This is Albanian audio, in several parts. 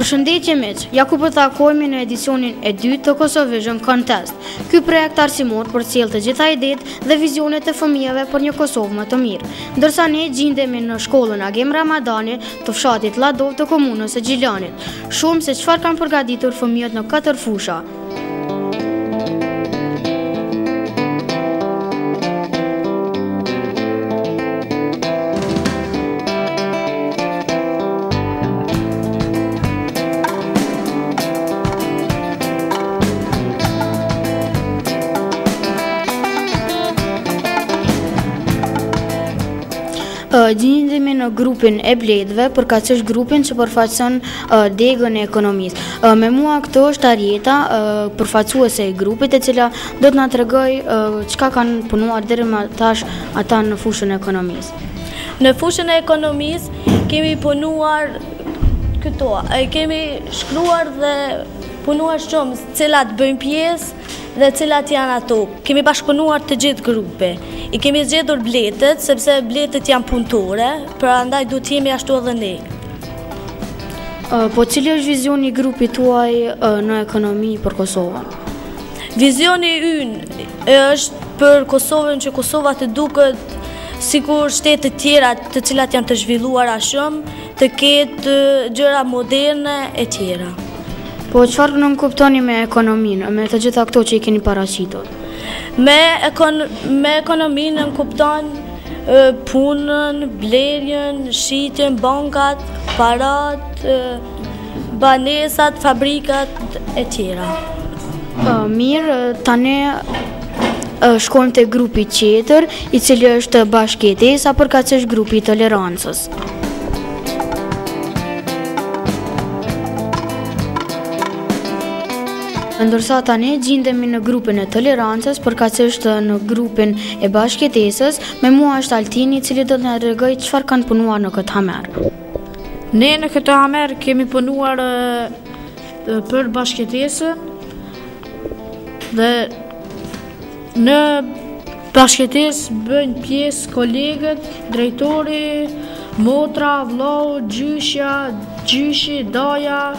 Përshëndetje miq, ja ku po takohemi në edicionin e dytë të Kosovision Contest. Ky projekt arsimor përcjell të gjitha idetë dhe vizionet e fëmijëve për një Kosovë më të mirë. Ndërsa ne gjindemi në shkollën Agim Ramadani të fshatit Lladovë të komunës së Gjilanit. Shohim se çfarë kanë përgatitur fëmijët në katër fusha. Gjindemi në grupin e bletëve, përkatësisht grupin që përfaqëson degën e ekonomisë. Me mua këtu është Arjeta, përfaqësuese e grupit, e cila do të na tregojë çka kanë punuar deri më tash ata në fushën e ekonomisë. Në fushën e ekonomisë kemi punuar këto, kemi shkruar dhe punuar shumë cilat bëjnë pjesë dhe cilat janë ato. Kemi bashkëpunuar të gjithë grupi. I kemi zgjedhur bletët, sepse bletët janë punëtore, prandaj duhet të jemi ashtu edhe ne. Po cili është vizioni i grupit tuaj në ekonomi për Kosovën? Vizioni ynë është për Kosovën që Kosova të duket sikur shtetet tjera të cilat janë të zhvilluara shumë, të ketë gjëra moderne e tjera. Po çfarë nënkuptoni me ekonominë, me të gjitha këto që i keni paraqitur? Me, ekon me ekonominë nënkupton punën, blerjen, shitjen, bankat, parat, banesat, fabrikat e tjera. Mirë, tani shkojmë te grupi tjetër, i cili është bashkëjetesa, përkatësisht grupi i tolerancës. Ndërsa tani gjindemi në grupin e tolerancës, përkatësisht në grupin e bashkëjetesës, me mua është Altini, i cili do të na tregojë çfarë kanë punuar në këtë hamer. Ne në këtë hamer kemi punuar për bashkëjetesën dhe Në bashkëjetesë bëjnë pjesë kolegët, drejtori, motra, vllau, gjyshja, gjyshi, daja,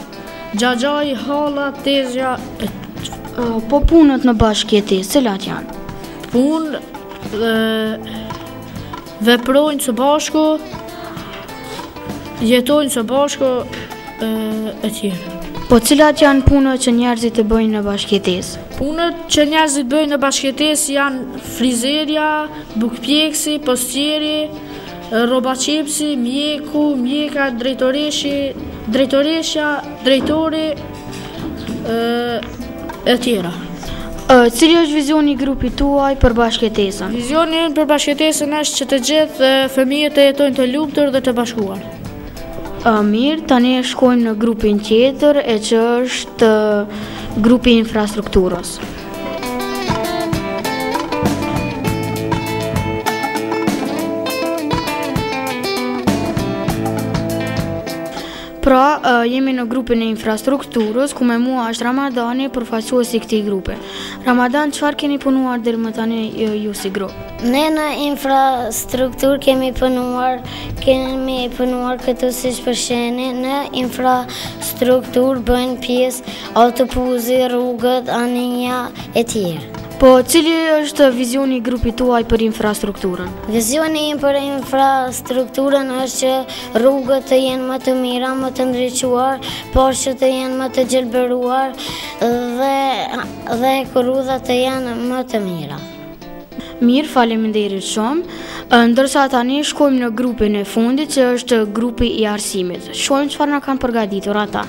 xhaxhai, halla, tezja e Po punët në bashkëjetesë, cilat janë? Punë dhe veprojnë së bashku, jetojnë së bashku e tjera. Po cilat janë punët që njerëzit e bëjnë në bashkëjetesë? Punët që njerëzit bëjnë në bashkëjetesë janë frizerja, bukëpjekësi, postieri, rrobaqepësi, mjeku, mjeka, drejtoreshi, drejtoresha, drejtori e tjera. Cili është vizioni i grupit tuaj për bashkëjetesën? Vizioni ynë për bashkëjetesën është që të gjithë fëmijët të jetojnë të lumtur dhe të bashkuar. Mirë, tani shkojmë në grupin tjetër e që është grupi i infrastrukturës. Pra, jemi në grupin e infrastrukturës, ku me mua është Ramadani, përfaqësuesi i këtij grupi. Ramadan, çfarë keni punuar deri më tani ju si grup? Ne në infrastrukturë kemi punuar, kemi punuar këtu siç po shihni, në infrastrukturë bëjnë pjesë autobusi, rrugët, anija e tjerë. Po, cili është vizioni i grupit tuaj për infrastrukturën? Vizioni im për infrastrukturën është që rrugët të jenë më të mira, më të ndriçuar, por që të jenë më të gjelbëruar dhe dhe hekurudhat të jenë më të mira. Mirë, faleminderit shumë. Ndërsa tani shkojmë në grupin e fundit që është grupi i arsimit. Shohim çfarë na kanë përgatitur ata.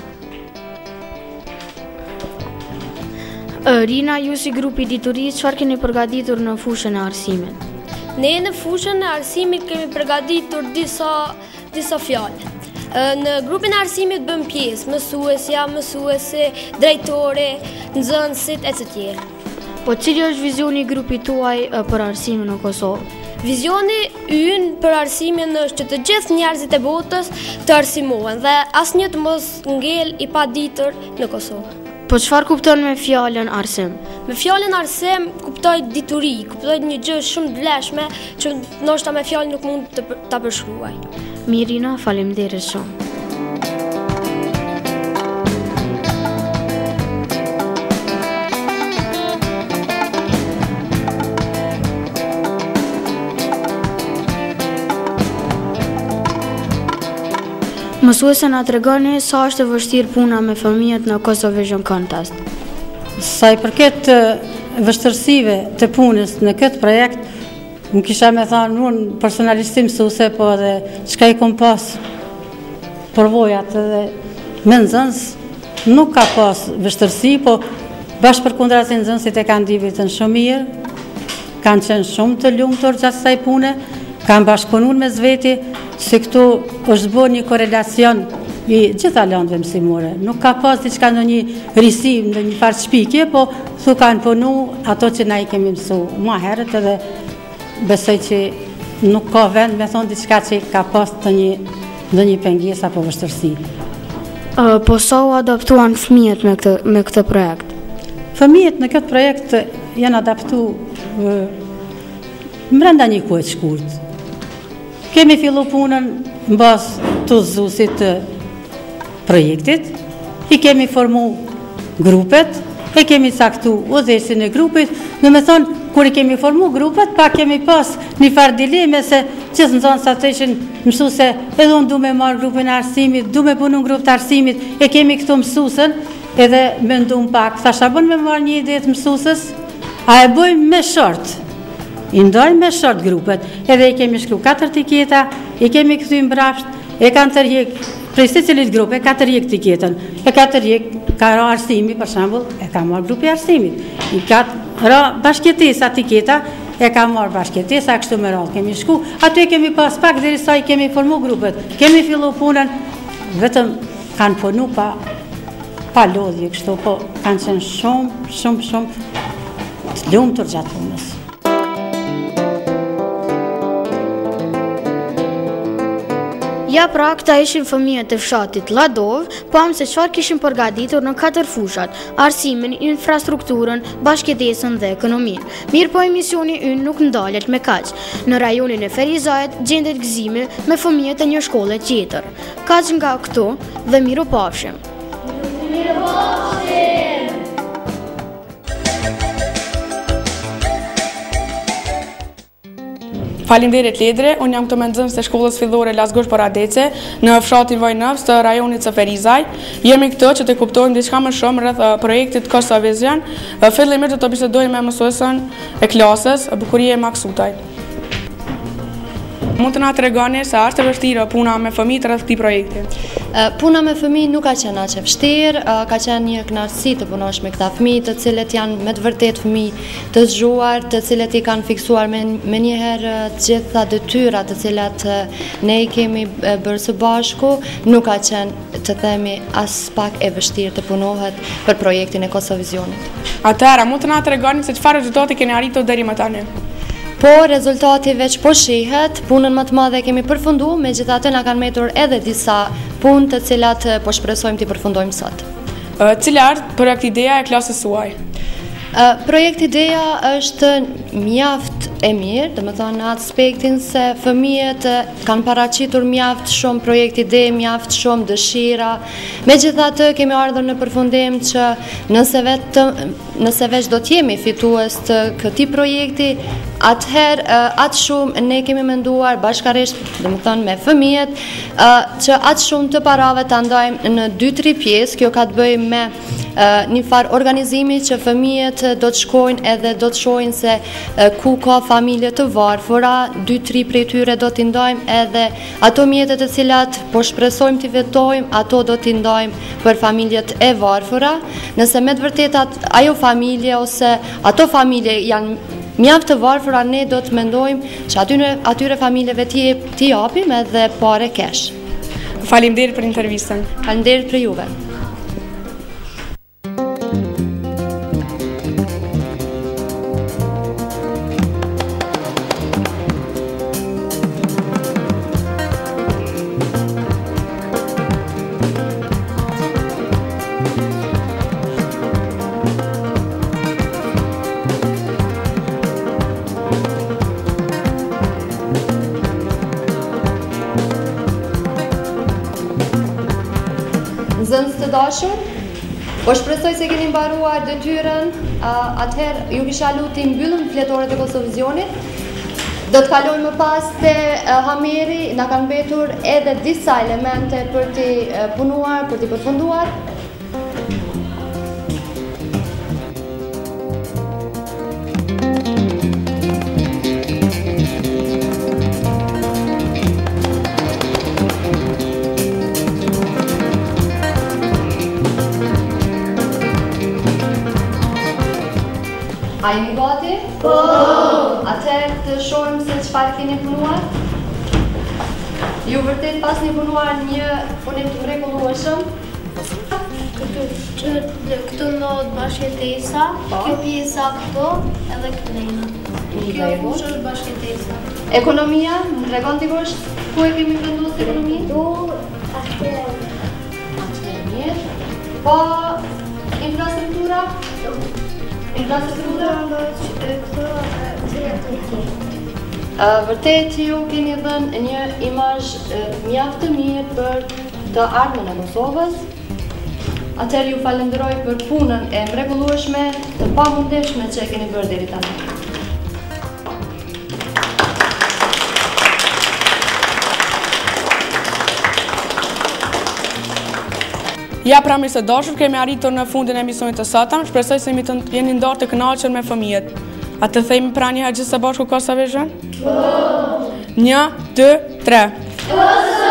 Rina, ju si grupi i diturisë, çfarë keni përgatitur në fushën e arsimit? Ne në fushën e arsimit kemi përgatitur disa disa fjalë. Në grupin e arsimit bën pjesë mësuesja, mësuesi, drejtori, nxënësit e të tjerë. Po cili është vizioni i grupit tuaj për arsimin në Kosovë? Vizioni ynë për arsimin është që të gjithë njerëzit e botës të arsimohen dhe asnjë të mos ngel i paditur në Kosovë. Po çfarë kupton me fjalën arsim? Me fjalën arsim kuptoj dituri, kuptoj një gjë shumë të vlefshme që ndoshta me fjalë nuk mund të ta përshkruaj. Mirë Rina, faleminderit shumë. Mësuese na tregoni sa është e vështirë puna me fëmijët në Kosovision Contest. Sa i përket vështirësive të punës në këtë projekt, Unë kisha me thanë, unë personalisht si mësuse, po edhe çka i kom pas përvojat edhe me nxënës, nuk ka pas vështirësi, po bash përkundrazi nxënësit e kanë ndi veten shumë mirë, kanë qenë shumë të lumtur gjatë kësaj pune, kanë bashkëpunu mes veti, se këtu është bo një korelacion i gjitha landëve mësimore. Nuk ka pas diçka ndonjë risi, ndonjë farë shpikje, po Këtu kanë punu ato që na i kemi mësu ma herët edhe besoj që nuk ka vend me thonë diçka që ka pas ndonjë, ndonjë pengesë apo vështirësi. Po sa u adaptuan fëmijët me këtë, me këtë projekt? Fëmijët në këtë projekt janë adaptu mrenda një kohe të shkurt. Kemi fillu punën në bazë të udhëzuesit të projektit, i kemi formu grupet, e kemi caktu udhëheqësin e grupit, domethonë, kur i kemi formu grupet, pa kemi pas një farë dileme se gjithë nxënësat ishin mësuse, edhe unë du me marrë grupin e arsimit, du me punu në grup të arsimit, e kemi këtu mësusen, edhe mendum pak, thash a bën me marrë një ide të mësuses, a e bëjmë me short, i ndajmë me short grupet, edhe i kemi shkru 4 tiketa, i kemi kthy mbrapsht, e kanë tërhjek, prej secilit grup e ka tërhjek tiketën, e ka tërhjek, ka ra arsimi, për shembull, e ka marrë grupi arsimit, i ka ra bashkëjetesa tiketa, e ka marrë bashkëjetesa, kështu me radhë kemi shku, aty e kemi pas pak derisa i kemi formu grupet, kemi fillu punën, vetëm kanë punu pa, pa lodhje kështu, po kanë qenë shumë, shumë, shumë të lumtur gjatë punës. Ja pra, këta ishin fëmijët e fshatit Lladovë, pamë se çfarë kishin përgatitur në katër fushat, arsimin, infrastrukturën, bashkëjetesën dhe ekonominë. Mirëpo emisioni ynë nuk ndalet me kaq. Në rajonin e Ferizajt gjendet Gëzimi me fëmijët e një shkolle tjetër. Kaq nga këtu dhe mirupafshim. Mirupafshim! Faleminderit Ledri, unë jam këtu me nxënës të shkollës fillore Lasgush Poradeci në fshatin Vojnovc të rajonit të Ferizaj. Jemi këtu që të kuptojmë diçka më shumë rreth eh, projektit Kosovision. Eh, fillimisht do të bisedojmë me mësuesen e klasës, Bukurie Maksutaj. Mund të na tregoni se a është e vështirë puna me fëmijët rreth këtij projekti? Puna me fëmijë nuk ka qenë aq e vështirë, ka qenë një kënaqësi të punosh me këta fëmijë, të cilët janë me të vërtetë fëmijë të zgjuar, të cilët i kanë fiksuar menjëherë të gjitha detyrat të cilat ne i kemi bërë së bashku, nuk ka qenë të themi aspak e vështirë të punohet për projektin e Kosovizionit. Atëherë, mund të na tregoni se çfarë rezultati keni arritur deri më tani? Po, rezultati veç po shihet, punën më të madhe e kemi përfundu, megjithatë na kanë mbetur edhe disa punë të cilat po shpresojmë t'i përfundojmë sot. Cila është projekt ideja e klasës suaj? Projekt ideja është mjaft e mirë, domethënë në aspektin se fëmijët Kanë paraqitur mjaft shumë projekt ide, mjaft shumë dëshira. Megjithatë, kemi ardhur në përfundim që nëse vetëm nëse veç do të jemi fitues të këtij projekti, atëherë atë shumë ne kemi menduar bashkarisht, domethënë me fëmijët, që atë shumë të parave ta ndajmë në 2-3 pjesë, kjo ka të bëjë me një farë organizimi që fëmijët do të shkojnë edhe do të shohin se ku ka familje të varfura, 2-3 prej tyre do t'i ndajmë edhe ato mjete të cilat po shpresojmë t'i fitojmë, ato do t'i ndajmë për familjet e varfura. Nëse me të vërtetë ajo familje ose ato familje janë mjaft të varfura, ne do të mendojmë që atyre, atyre familjeve t'i japim edhe pare kesh. Faleminderit për intervistën. Faleminderit për juve. Nxënës të dashur, po shpresoj se keni mbaruar detyrën, atëherë ju kisha lutë t'i mbyllim fletoret e Kosovizionit. Do të kalojmë më pas te Hameri, na kanë mbetur edhe disa elemente për t'i punuar, për t'i përfunduar. A jeni gati? Po! Atëherë të shohim se çfarë keni punuar. Ju vërtet pasni punuar një punim të mrekullueshëm. Këtu që këtu ndodhet bashkëjetesa, po. kjo pjesa këtu edhe këtu. Kjo fushë është bashkëjetesa. Ekonomia, më tregon dikush ku e kemi vendosur ekonominë? Këtu, atë. Atë mirë. Po infrastruktura? Infrastruktura këtu edhe Vërtet ju keni dhënë një imazh mjaft të mirë për të ardhmen e Kosovës. Atëherë ju falënderoj për punën e mrekullueshme, të pamundeshme që e keni bërë deri tani. Ja pra miq të dashur, kemi arritur në fundin e emisionit të sotëm, shpresoj se jeni ndarë të kënaqur me fëmijët. A të themi pra një herë gjithë së bashku Kosovision? Po! Një, dy, tre. Kosovision!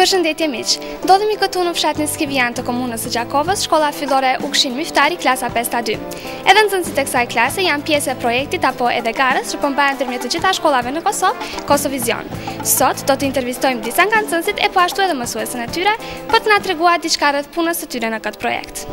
Përshëndetje miq. Ndodhemi këtu në fshatin Skivjan të komunës së Gjakovës, shkolla fillore Ukshin Miftari, klasa 5A2. Edhe nxënësit e kësaj klase janë pjesë e projektit apo edhe garës që po mbahet ndërmjet të gjitha shkollave në Kosovë, Kosovizion. Sot do të intervistojmë disa nga nxënësit e po ashtu edhe mësuesen e tyre për të na treguar diçka rreth punës së tyre në këtë projekt.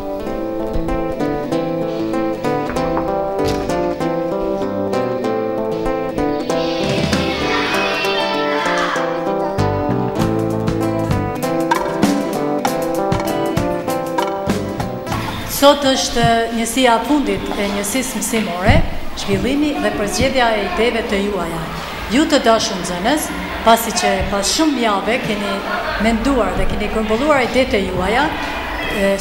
Sot është njësia e fundit e njësisë mësimore, zhvillimi dhe përzgjedhja e ideve të juaja. Ju të dashur nxënës, pasi që pas shumë jave keni menduar dhe keni grumbulluar idetë e juaja,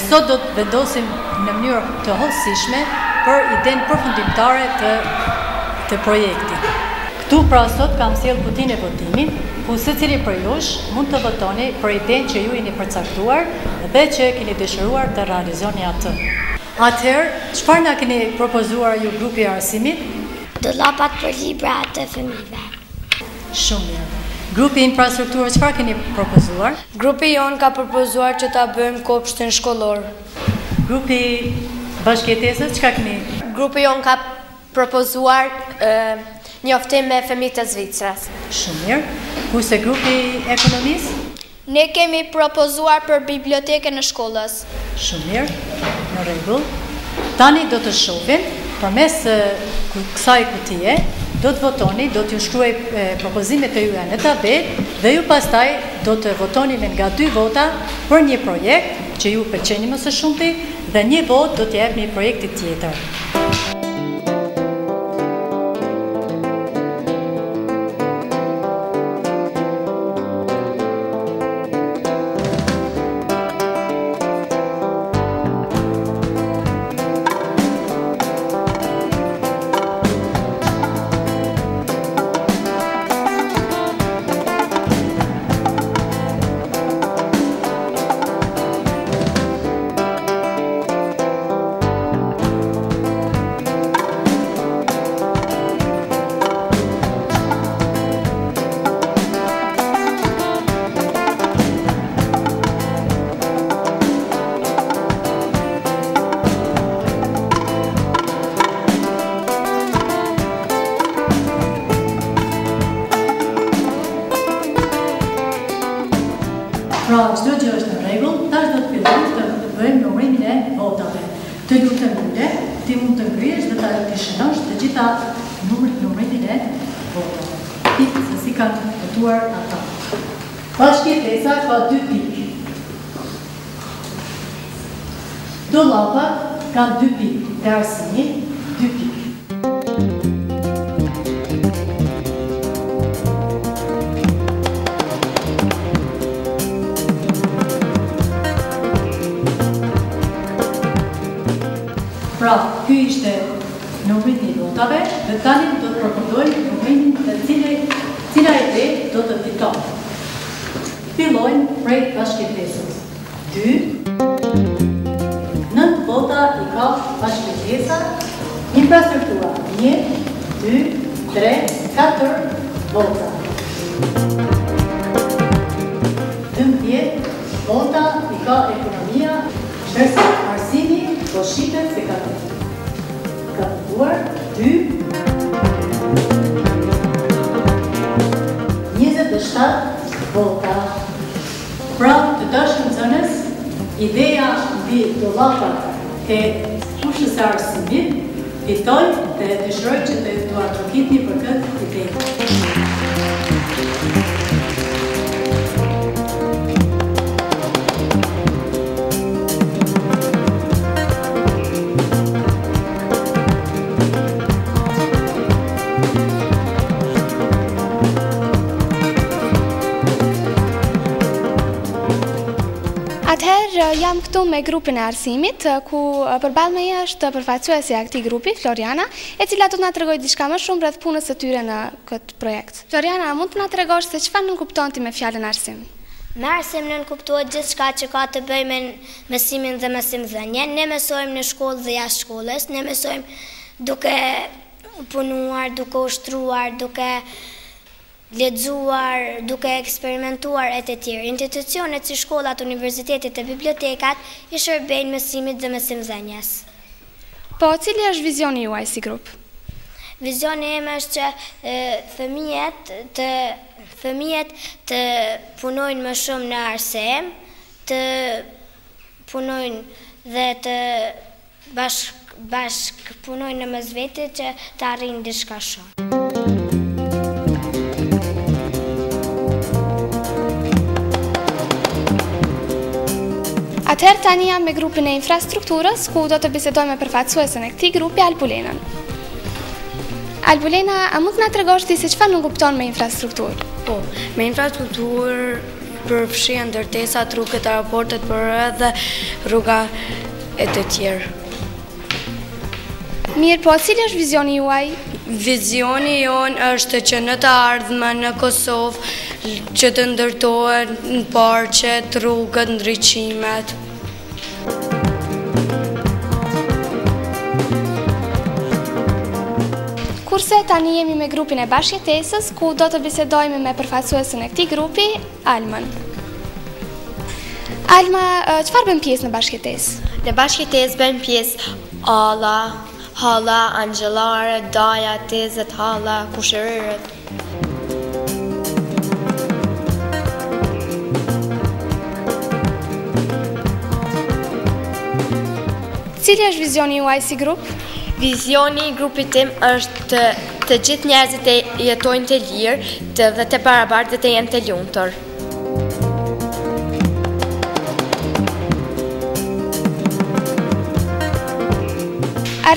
sot do të vendosim në mënyrë të hollësishme për idenë përfundimtare të të projektit. Këtu pra sot kam sjellë kutinë e votimit, ku secili prej jush mund të votoni për idenë që ju jeni përcaktuar dhe që keni dëshiruar të realizoni atë. Atëherë, çfarë na keni propozuar ju grupi i arsimit? Dollapat për libra të fëmijëve. Shumë mirë. Grupi i infrastrukturës çfarë keni propozuar? Grupi jonë ka propozuar që ta bëjmë kopshtin shkollor. Grupi i bashkëjetesës çka keni? Grupi jonë ka propozuar njoftim me fëmijët e Zvicrës. Shumë mirë. Kurse grupi i ekonomisë? Ne kemi propozuar për bibliotekën e shkollës. Shumë mirë, në rregull. Tani do të shohim përmes kësaj kutie, do të votoni, do t'ju shkruaj propozimet e juaja në tabelë dhe ju pastaj do të votoni me nga dy vota për një projekt. që ju pëlqeni më së shumti dhe një votë do t'ia jepni projektit tjetër. Pra, çdo gjë është në rregull, tash do të fillojmë të bëjmë numrimin e votave. Të lutem Lule, ti mund të ngrihesh dhe ta t'i shënosh të gjitha numrit numrimin e votave. Pikë se si kanë votuar ata. Bashkëjetesa ka dy pikë. Dollapat kanë dy pikë dhe arsimi dy pikë. Pra, ky ishte numrimi i votave dhe tani do të përfundojmë numrimin dhe cili, cila ide do të fiton. Fillojmë prej bashkëjetesës. 2 9 vota i ka bashkëjetesa, infrastruktura 1 2 3 4 vota. 12 vota i ka ekonomia, ndërsa arsimi po shitet se ka ka fituar 2 27 vota. Pra, të dashur nxënës, ideja mbi dollapat e fushës së arsimit fitoi dhe dëshiroj që të duartrokitni për këtë ide. Atëherë jam këtu me grupin e arsimit, ku përballë meje është përfaqësuesja e këtij grupi, Floriana, e cila do të na tregojë diçka më shumë rreth punës së tyre në këtë projekt. Floriana, a mund të na tregosh se çfarë nënkupton ti me fjalën arsim? Me arsim nënkuptohet gjithçka që ka të bëjë me mësimin dhe mësimdhënien. Ne mësojmë në shkollë dhe jashtë shkollës, ne mësojmë duke punuar, duke ushtruar, duke lexuar, duke eksperimentuar e të tjerë. Institucionet si shkollat, universitetet e bibliotekat i shërbejnë mësimit dhe mësimdhënies. Po, cili është vizioni juaj si grup? Vizioni im është që fëmijët të fëmijët të punojnë më shumë në arsim, të punojnë dhe të bashkëpunojnë në mes vete që të arrijnë diçka shumë. Atëherë tani jam me grupin e infrastrukturës, ku do të bisedoj me përfaqësuesen e këtij grupi, Albulenën. Albulena, a mund të na tregosh ti se çfarë nënkupton me infrastrukturë? Po, me infrastrukturë përfshihen ndërtesat, rrugët, aeroportet, por edhe rruga e të tjerë. Mirë, po cili është vizioni juaj? Vizioni jonë është që në të ardhmen në Kosovë që të ndërtohen parqet, rrugët, ndriçimet. Kurse tani jemi me grupin e bashkëjetesës, ku do të bisedojmë me përfaqësuesen e këtij grupi, Almën. Alma, çfarë bën pjesë në bashkëjetesë? Në bashkëjetesë bën pjesë Alla, halla, angjellare, daja, tezet, halla, kushërirët. Cili është vizioni juaj si grup? Vizioni i grupit tim është të, të gjithë njerëzit të jetojnë të lirë, të dhe të barabartë dhe të jenë të lumtur.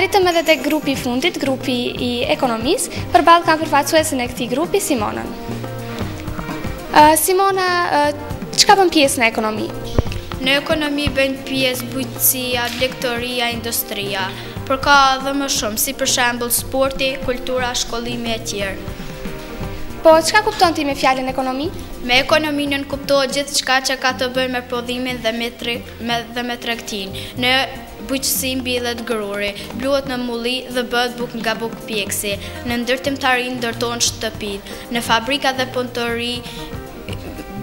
Arritëm edhe tek grupi i fundit, grupi i ekonomisë, përballë kam përfaqësuesen e këtij grupi, Simonën. Simona, çka bën pjesë në ekonomi? Në ekonomi bëjnë pjesë bujqësia, blegtoria, industria, por ka edhe më shumë, si për shembull sporti, kultura, shkollimi e tjerë. Po, çka kupton ti me fjalën ekonomi? Me ekonomi nënkuptohet gjithçka që ka të bëjë me prodhimin dhe me, me, dhe me tregtinë. Në bujqësi mbillet gruri, bluhet në mulli dhe bëhet bukë nga bukëpjekësi. Në ndërtimtari ndërtohen shtëpitë. Në fabrika dhe punëtori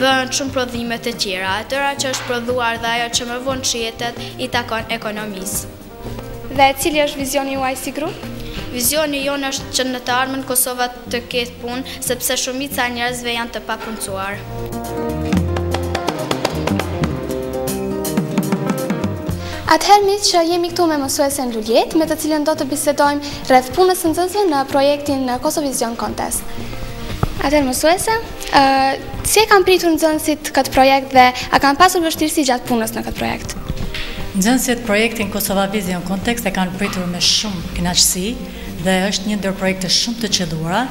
bëhen shumë prodhime të tjera. E tëra që është prodhuar dhe ajo që më vonë shitet i takon ekonomisë. Dhe cili është vizioni juaj si grup? Vizioni jonë është që në të ardhmen Kosova të ketë punë, sepse shumica e njerëzve janë të papunësuar. Atëherë miq, jemi këtu me mësuesen Luljetë, me të cilën do të bisedojmë rreth punës së nxënësve në projektin Kosovizion Contest. Atëherë mësuese, si e kanë pritur nxënësit këtë projekt dhe a kanë pasur vështirësi gjatë punës në këtë projekt? Nxënësit projektin Kosova Vision Contest e kanë pritur me shumë kënaqësi dhe është një ndër projekte shumë të qëlluara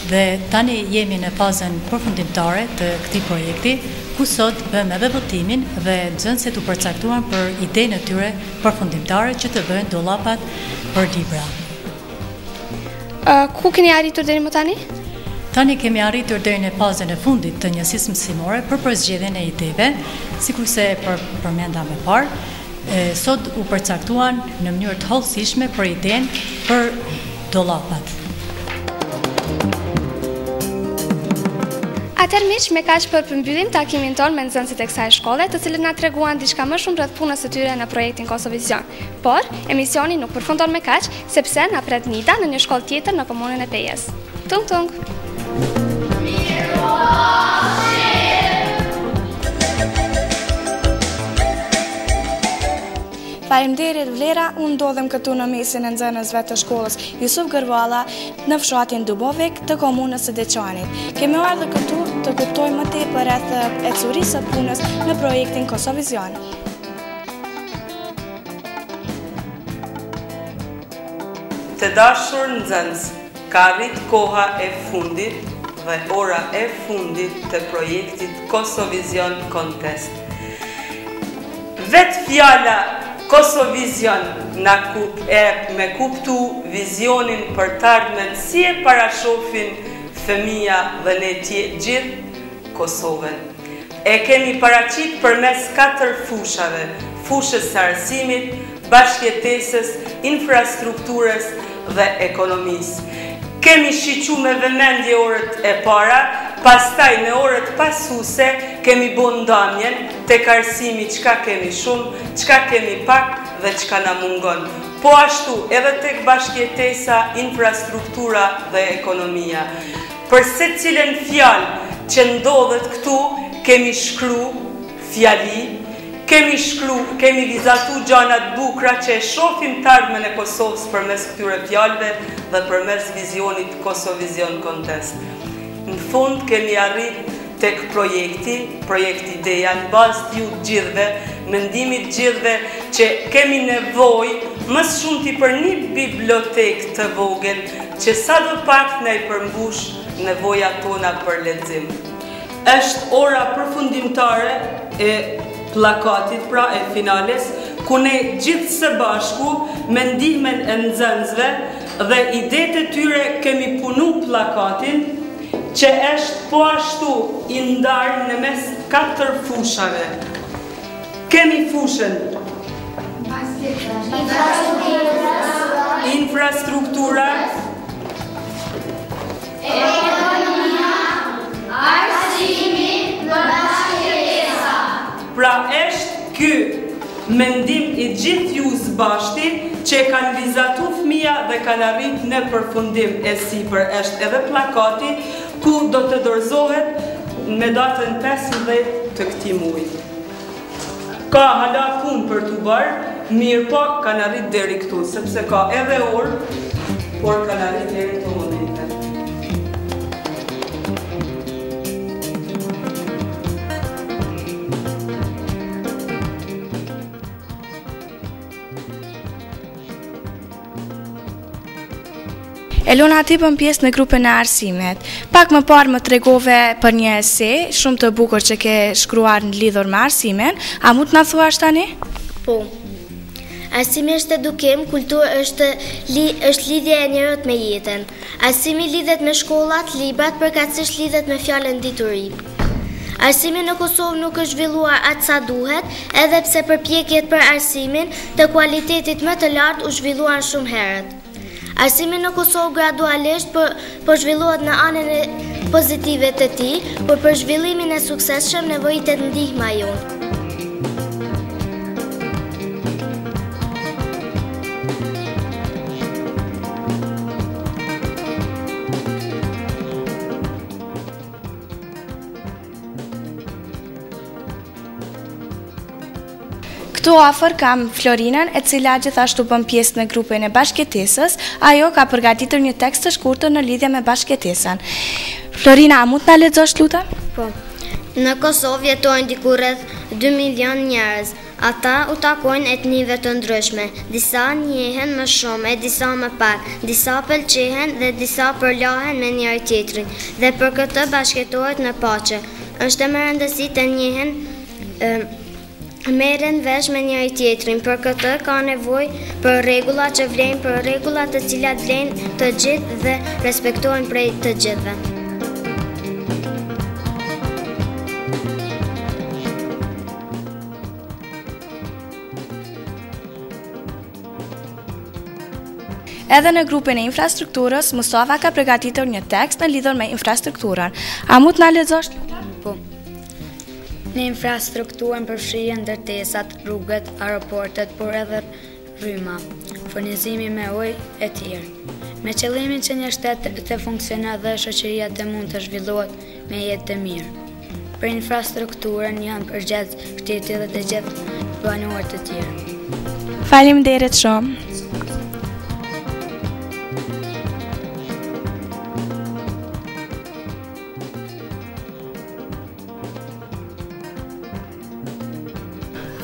dhe tani jemi në fazën përfundimtare të këtij projekti, ku sot bëmë edhe votimin dhe nxënësit u përcaktuan për idenë e tyre përfundimtare që të bëjnë dollapat për libra. Ku keni arritur deri më tani? Tani kemi arritur deri në fazën e fundit të njësisë mësimore për përzgjedhjen e ideve, sikurse e përmenda më parë, sot u përcaktuan në mënyrë të hollësishme për idenë për dollapat. Atëherë miq, me kaq po e përmbyllim takimin tonë me nxënësit e kësaj shkolle, të cilët na treguan diçka më shumë rreth punës së tyre në projektin Kosovizion. Por, emisioni nuk përfundon me kaq, sepse na pret Nida në një shkollë tjetër në komunën e Pejës. Tung tung! Faleminderit Vlera, unë ndodhem këtu në mesin e nxënësve të shkollës Jusuf Gërvalla në fshatin Dubovik të komunës së Deçanit. Kemi ardhur këtu të kuptojmë më tepër rreth ecurisë së punës në projektin Kosovizion. Të dashur nxënës, ka arrit koha e fundit dhe ora e fundit të projektit Kosovizion Contest. Vetë fjala Kosovizion na jep me kuptu vizionin për t'ardhmen si e parashofin fëmija dhe ne gjithë Kosovën. E kemi paraqit përmes katër fushave, fushës së arsimit, bashkëjetesës, infrastrukturës dhe ekonomisë. Kemi shiqu me vëmendje orët e para, pastaj në orët pasuse kemi bo ndamjen tek arsimi çka kemi shumë, çka kemi pak dhe çka na mungon. Po ashtu edhe tek bashkëjetesa, infrastruktura dhe ekonomia. Për secilën fjalë që ndodhet këtu kemi shkru fjali, kemi shkru, kemi vizatu gjana të bukra që e shofim t'ardhmen e Kosovës përmes këtyre fjalëve dhe përmes vizionit Kosovizion Contest. Në fund kemi arrit tek projekti, projekt ideja në bazë të ju të gjithëve, mendimit të gjithëve që kemi nevojë më së shumti për një bibliotekë të vogël që sado pak na i përmbush nevojat tona për lexim. Është ora përfundimtare e pllakatit, pra e finales, ku ne gjithë së bashku me ndihmën e nxënësve dhe idetë e tyre kemi punu pllakatin, që është po ashtu i ndarë në mes katër fushave. Kemi fushën Infrastruktura Ekonomia Arsimi Bashkëjetesa Pra është ky mendim i gjithë ju së bashku që e kanë vizatu fëmija dhe kanë arrit në përfundim e sipër është edhe pllakati ku do të dorëzohet me datën 15 të këtij muaji. Ka hala punë për t'u bërë, mirëpo kanë arrit deri këtu, sepse ka edhe orë, por kanë arrit deri këto momente. Elona, ti bën pjesë në grupin e arsimit. Pak më parë më tregove për një ese shumë të bukur që ke shkruar në lidhur me arsimin. A mund të na thuash tani? Po. Arsimi është edukim, kulturë është li, është lidhje e njeriut me jetën. Arsimi lidhet me shkollat, librat, përkatësisht lidhet me fjalën dituri. Arsimi në Kosovë nuk është zhvilluar aq sa duhet, edhe pse përpjekjet për arsimin të kualitetit më të lartë u zhvilluan shumë herët. Arsimi në Kosovë gradualisht po, po zhvillohet në anën e pozitive të tij, por për zhvillimin e suksesshëm nevojitet ndihma jonë. Këtu afër kam Florinën, e cila gjithashtu bën pjesë në grupin e bashkëjetesës. Ajo ka përgatitur një tekst të shkurtër në lidhje me bashkëjetesën. Florina, a mund të na lexosh lutem? Po. Në Kosovë jetojnë diku rreth 2 milion njerëz. Ata u takojnë etnive të ndryshme. Disa njihen më shumë e disa më pak. Disa pëlqehen dhe disa përlahen me njëri-tjetrin. Dhe për këtë bashkëjetohet në paqe. Është me rëndësi të njihen merren vesh me njëri-tjetrin, për këtë ka nevojë për rregulla që vlejnë, për rregulla të cilat vlejnë të gjithë dhe respektohen prej të gjithëve. Edhe në grupin e infrastrukturës, Mustafa ka përgatitur një tekst në lidhur me infrastrukturën. A mund të na lexosh? Po. Në infrastrukturën përfshihen ndërtesat, rrugët, aeroportet, por edhe rryma, furnizimi me ujë e tjerë. Me qëllimin që një shtet të funksionojë dhe shoqëria të mund të zhvillohet me jetë të mirë. Për infrastrukturën janë përgjegjës shteti dhe të gjithë banorët e tjerë. Faleminderit shumë.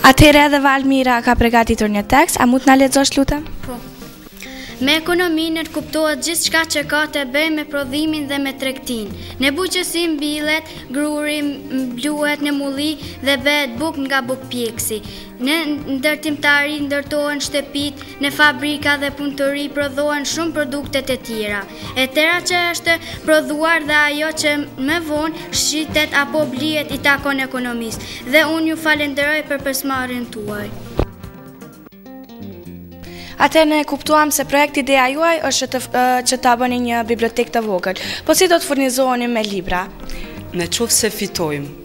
Atëherë edhe Valmira ka pregatitur një tekst, a mund të na lexosh lutem? Po. Me ekonomi nënkuptohet gjithçka që ka të bëjë me prodhimin dhe me tregtinë. Në bujqësi mbillet gruri, bluhet në mulli dhe bëhet bukë nga bukëpjekësi. Në ndërtimtari ndërtohen shtëpitë, në fabrika dhe punëtori prodhohen shumë produkte të tjera. E tëra që është prodhuar dhe ajo që më vonë shitet apo blihet i takon ekonomisë. Dhe unë ju falenderoj për pjesëmarrjen tuaj. Atëherë ne e kuptuam se projekt ideja juaj është që të, që ta bëni një bibliotekë të vogël. Po si do të furnizoheni me libra? Në qoftë se fitojmë,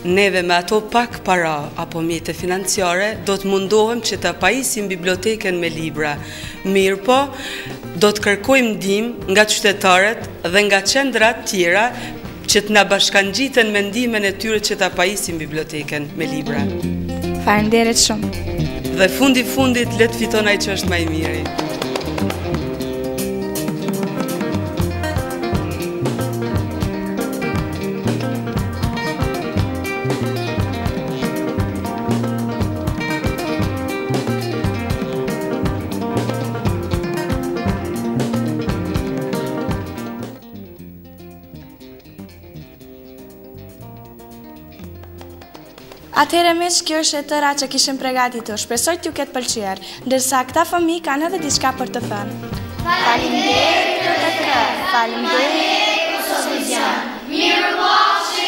Neve me ato pak para apo mjete financiare do të mundohem që ta pajisim bibliotekën me libra. Mirëpo, do të kërkojmë ndihmë nga qytetarët dhe nga qendrat tjera që të na bashkangjiten me ndihmën e tyre që ta pajisim bibliotekën me libra. Faleminderit shumë. Dhe fundi fundit le të fiton ai që është ma i miri. Atëherë miq, kjo është e tëra që kishim pregatitur. Shpresoj t'ju ketë pëlqyer, ndërsa këta fëmijë kanë edhe diçka për të thënë. Faleminderit RTK, faleminderit Kosovizion. Mirupafshim!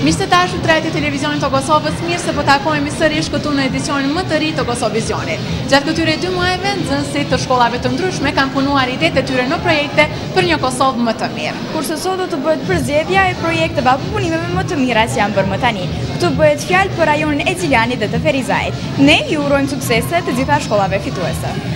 Miq të dashur të Radio Televizionit të Kosovës, mirë se po takohemi sërish këtu në edicionin më të ri të Kosovizionit. Gjatë këtyre dy muajve, nxënësit të shkollave të ndryshme kanë punuar idetë e tyre në projekte për një Kosovë më të mirë. Kurse sot do të bëhet përzgjedhja e projekteve apo punimeve më të mira që janë bërë më tani. Këtu bëhet fjalë për rajonin e Gjilanit dhe të Ferizajt. Ne ju urojmë suksese të gjitha shkollave fituese.